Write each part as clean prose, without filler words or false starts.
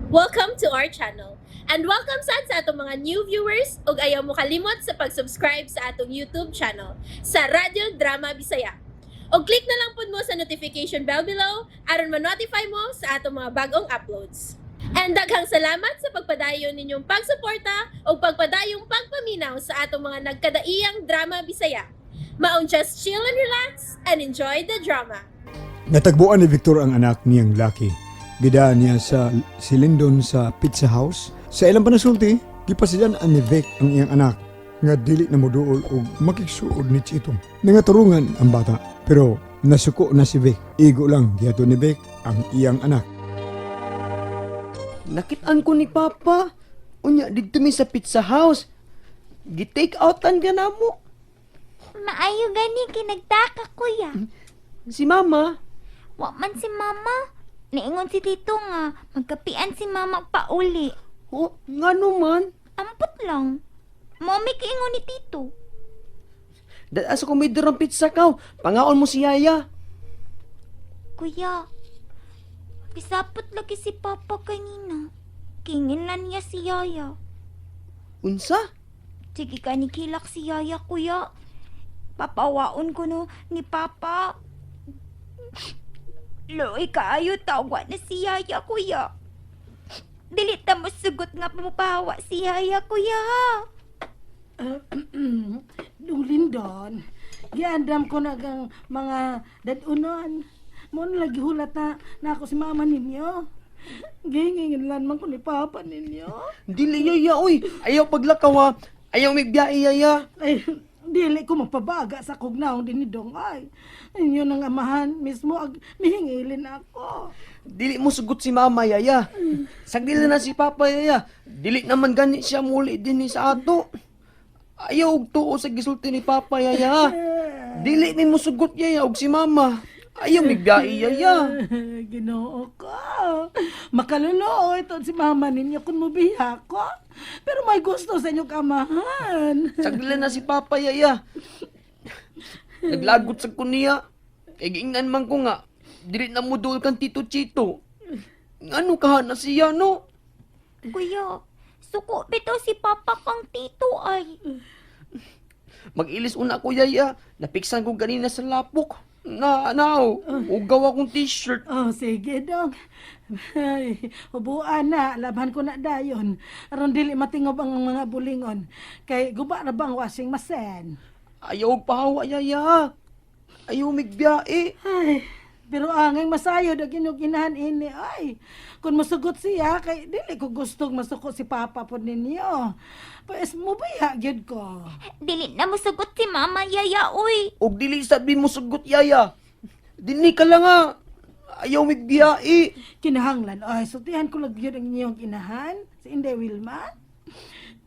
Welcome to our channel. And welcome sad sa atong mga new viewers ug ayaw mo kalimot sa pag-subscribe sa atong YouTube channel sa Radyo Drama Bisaya. Og click na lang pud mo sa notification bell below aron ma-notify mo sa atong mga bagong uploads. And daghang salamat sa pagpadayon ninyong pagsuporta ug pagpadayong pagpaminaw sa atong mga nagkadaiyang drama Bisaya. Maong just chill and relax and enjoy the drama. Natagbuan ni Victor ang anak niyang laki. Gidaan niya sa si Lindon sa Pizza House. Sa ilang panasulti, gipasidan ni Vic ang iyang anak nga dili na moduol og makigsuod ni Chito. Nangaturungan ang bata, pero nasuko na si Vic. Igo lang giadto ni Vic ang iyang anak. Nakitaan ko ni Papa. Unya, didto mi sa pizza house. Gi-take outan ka na mo. Maayo gani kinagtaka, kuya. Si Mama. Wa man si mama. Niingon si tito nga magkapian si mama pauli. Oh, ngano man. Ampot lang. Mami kiingon ni tito. Dada sa komedor ang pizza kaw. Pangaon mo si Yaya. Kuya, gisapot lagi si papa kanina. Kinginan niya si Yaya. Unsa? Sige ka ni kilak si Yaya, kuya. Papawaon ko no ni papa. Loy kaayo tawa na si Yaya, kuya. Dili ta mo sugot nga mupahawa si Yaya, kuya. Dung Lindon, giandam ko na gang mga dadunon. Mo na lagi hulat na, na ako si mama ninyo. Gihingin man ko ni papa ninyo. Dili Yaya, uy. Ayaw paglakaw ha. Ayaw migbiyae, Yaya. Ay, dili ko mapabaga sa kugnaong dinidong ay. Inyo nang amahan mismo ag mihingilin ako. Dili mo sugot si Mama, Yaya. Sagdili na si Papa, Yaya. Dili naman gani siya muli din ni sa ato. Ayaw og tuo sa gisulti ni Papa, Yaya. Dili mi mo sugot, Yaya, og si Mama. Ayaw migbiyae, Yaya. Ginoo ko. Makaluloo ito si mama ninyo kung mubiya ko. Pero may gusto sa inyong amahan. Sagdili na si Papa, Yaya. Naglagot sa kuniya. Kay giingnan man ko nga, dili na mo duol kang Tito Chito. Ngano ka na siya, no? Kuya, suko bitaw si papa kang tito ay. Mag-ilis una ko, Yaya. Napiksan ko ganina sa lapok. Na, nao. Ugaw akong t-shirt. Oh, sige dong. Ay, hubuan na, laban ko na dayon. Aron dili matingob ang mga bulingon. Kay guba na bang washing machine? Ayaw og pahawa, Yaya. Ayaw migbiyae. Ay, pero angay masayod ang inyong inahan ini. Ay, kung masugot siya, kay dili ko gustong masuko si Papa po ninyo. Pues, mubiya gyud ko. Dili na mo sugot si mama, Yaya, uy. Og dili sabi mo sugot, Yaya. Dini ka lang nga. Ayaw migbiyae. Kinahanglan, ay, sultihan ko lang gyud ang inyong inahan. Si Inday Wilma.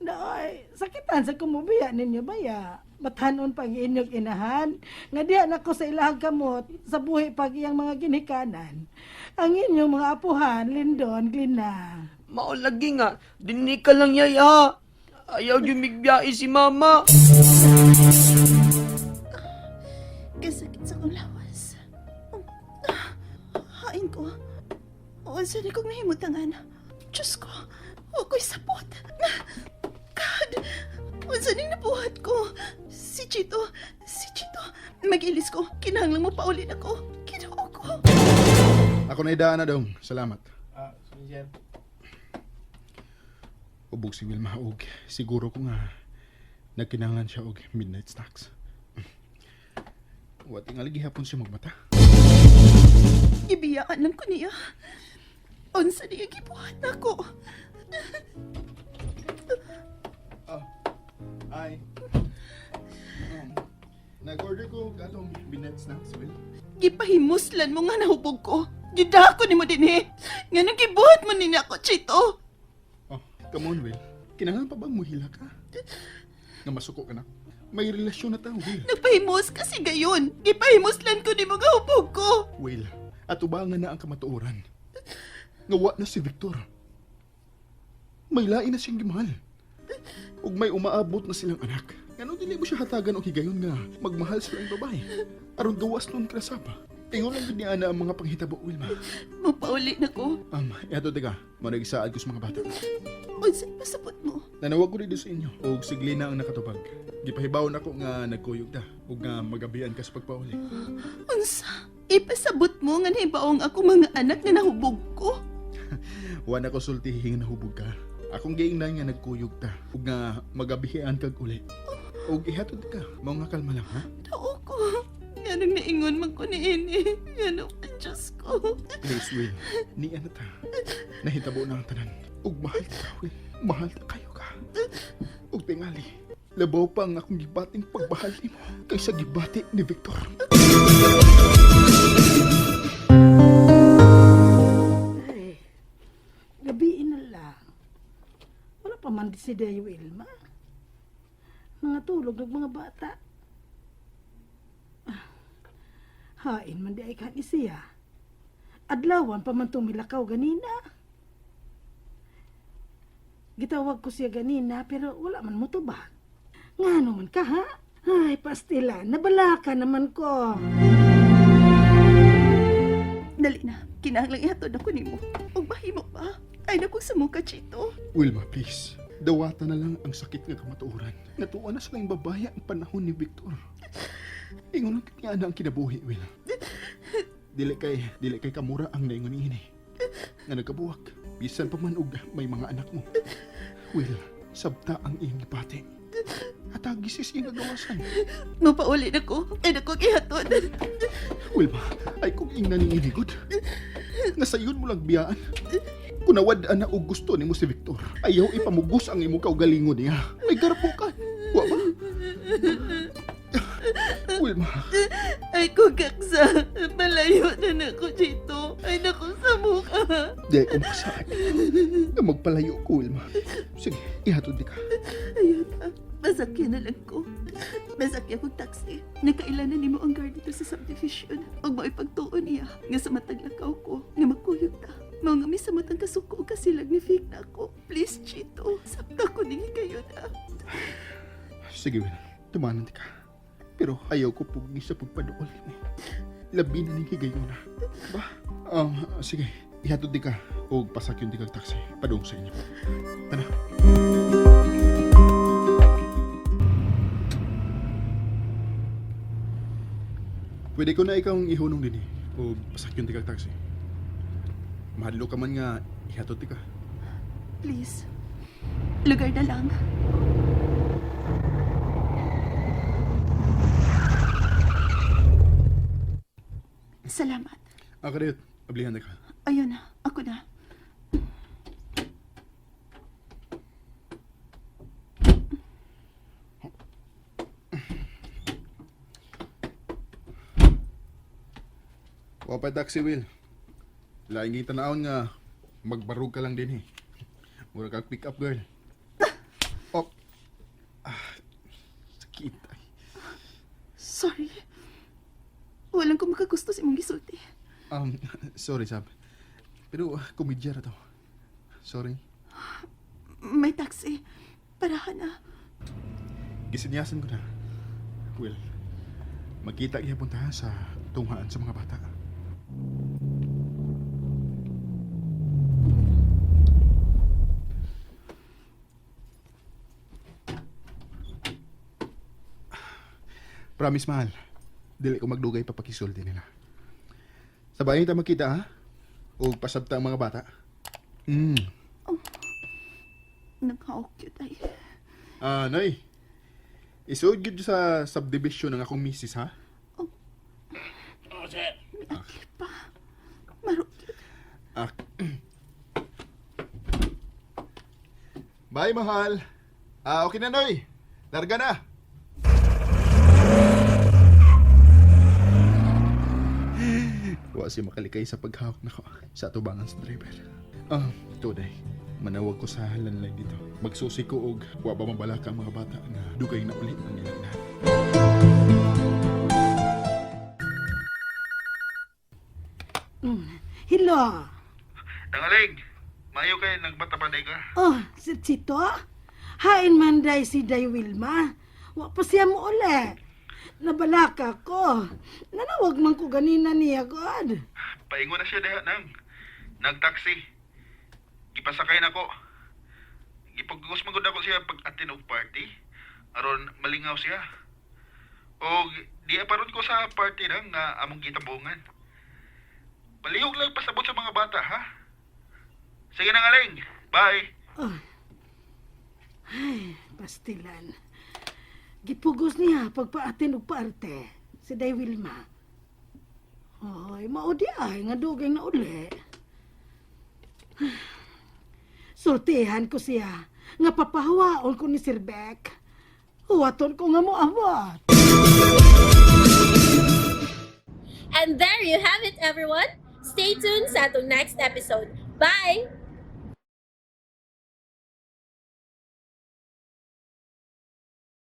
Naoy, sakitan sa kumubiya ninyo baya. Batanon pag inyong inahan. Nga diha nako sa ilahang kamot sa buhi pag iyang mga ginikanan. Ang inyong mga apuhan, Lindon, Glina. Mao lagi nga. Dini ka lang, Yaya. Ayaw yung migbiyae si Mama. Kasakit sa kong lawas. Hain ko. Unsa ni kong nahimutangan. Diyos ko, wa ko'y sapot. God, unsa ning nabuhat ko? Si Chito, si Chito, mag-ilis ko. Kinahanglan mo paulin ako. Ginoo ko. Ako na idaan na dong. Salamat. Ah, sige, sir. Ubog si Wilma og siguro ko nga nagkinahanglan siya og midnight snacks. Wa tingali gihapon siya magmata. Gibiyaan lang ko niya. Unsa niya gibuhat nako. Ay. Nag-order ko og atong midnight snacks, Will. Gipahimuslan mo nga nahubog ko. Gidako nimo dinhi. Nga nang gibuhat mo ninyo ako, Chito. Oh, come on, Will. Kinahanglan pa bang muhila ka? Nga masuko ka na. May relasyon na ta, Will. Nagpahimos kasi gayon. Gipahimuslan ko nimo nga hubog ko. Will, atubangan na ang kamatuoran. Nga wa na si Victor. May lain na siyang gimahal. Ug may umaabot na silang anak. Ngano dili mo siya hatagan og higayon nga magmahal sa laing babae? Aron gawas nun ka saba. Ingon lang gid ni ana ang mga panghitabo, Wilma. Mapauli na ko. Eto teka, managsaad ko sa mga bata. Unsay pasabot mo? Nanawag ko dito sa inyo og si Glena ang nakatubag. Gipahibaw nako nga nagkuyog ta ug nga magabian ka sa pagpauli. Unsa? Ipasabot mo nga nahibaong ako mga anak nga nahubog ko. Wa na ko sultihi nga nahubog ka. Akong giingnan nga nagkuyog ta ug nga magabihian kag uli. Ug ihatod ka, mao nga kalma lang ha. Tao ko. Nga nang naingon man ko niini. Nga nang ang Diyos ko. Please, Will. Niya na ta. Nahitabo na ang tanan. Ug mahal ta, Will. Mahal ta kayo ka. Ug tingali, labaw pa ang akong gibating pagbahal nimo kaysa gibati ni Victor. Ay, gabiin na lang. Wala pa man si Dayo Wilma. Mga tulog ng mga bata. Ah, hain man di ay kani siya. Adlawan pa man tumilakaw ganina. Gitawag ko siya ganina pero wala man mo tubag. Ngano man ka ha? Ay, pastila, nabalaka naman ko. Dali na. Kinahanglang ihatod ako nimo. Ug mahimo pa. Ay naku sa muka, Chito. Wilma, please. Dawata na lang ang sakit nga kamatuoran. Natuwa na sa laing babaya ang panahon ni Victor. Ingon lang nga na ang kinabuhi, Will. Dili kay kamura ang naingon niini. Nga nagkabuwak, bisan pa man og may mga anak mo. Will, sabta ang iyang gipati. At agisis iyang gagawasan. Mapauli na ko. Ay naku ihatod. Wilma, ay kung ingnan ni iligod. Nasayon mo lang biyaan. Kunawad na og gusto nimo si Victor. Ayaw ipamugos ang imong kaugalingon niya. May garpukan. Wa ba? Wilma, Ay ko gaksa. Malayo na nako, Chito. Ay naku sa muka. di ko makasaad. Na magpalayo ko, Wilma. Sige, ihatod di ka. Ayun ta. Masakyan na lang ko. Masakyan kong taxi. Nakailan na nimo ang guard dito sa subdivision. Ug mao'y pagtuon niya nga sa matag lakaw ko nga magkuyog ta. Mao nga misamot ang kasuko ug kasilag ni Vic na ako. Please, Chito. Sabta ko ningi kayo na. Sige, Will. Tumanan di ka. Pero ayaw ko pugni sa pagpaduol mo. Labi na ning higayon na. Ba? Sige, ihatod di ka. O pasakyon di kag taxi. Padung sa inyo. Tara. Pwede ko na ikaw ang ihunong din eh. O pasakyon di kag taxi. Mahadlo ka man nga ihatod di ka. Please. Lugar na lang. Salamat. Ah, kariyot. Ablihan na ka. Ayun na. Ako na. Wa pa taxi, Will. Laing tanawon nga magbarug ka lang din eh. Mura kag pick up girl. Oh. Ah, sakit ay. Sorry. Walang ko makagusto sa imong gisulti. Sorry sab. Pero komedya ra to. Sorry. May taxi. Parahan na. Gisinyasan ko na. Will, magkita gihapon ta sa tunghaan sa mga bata. Promise, mahal. Dili ko magdugay papakisulti nila. Sabayin ta magkita, ha? O pasabta ang mga bata. Nagka-cute ay. Ah, Nay. Isuod gyud sa subdivision ng akong misis, ha? Miakli pa. Marukit. Ah. Bye, mahal. Ah, okay na, Noy. Larga na. Wa si makalikay sa paghawak nako sa atubangan sa driver. Ah, today. Manawag ko sa landline dito. Magsusi ko og wa ba mabalaka ang mga bata nga dugay na ulit ang ilang na. Hello. Tangaling, mayo kay nagbatabanay ka. Oh, si Chito? Hain man day si Day Wilma. Wa pa siya mo uli. Nabalaka ko. Nanawag man ko ganina niya, God. Paingon na siya diha nang. Nagtaxi. Gipasakay na ko. Gipagkus man gud ako siya pag attend og party. Aron malingaw siya. Og diya paron ko sa party nang nga among gitambungan. Palihog lang pasabot sa mga bata, ha? Sige na nga, Ling. Bye. Ay, pastilan. Gipugos niya pagpaatin og paarte si Day Wilma. Ay, maudi ay nga dugay na uli. Sultihan ko siya nga papahawaon ko ni Sir Beck. Huwaton ko nga moawat. And there you have it, everyone. Stay tuned sa atong next episode. Bye!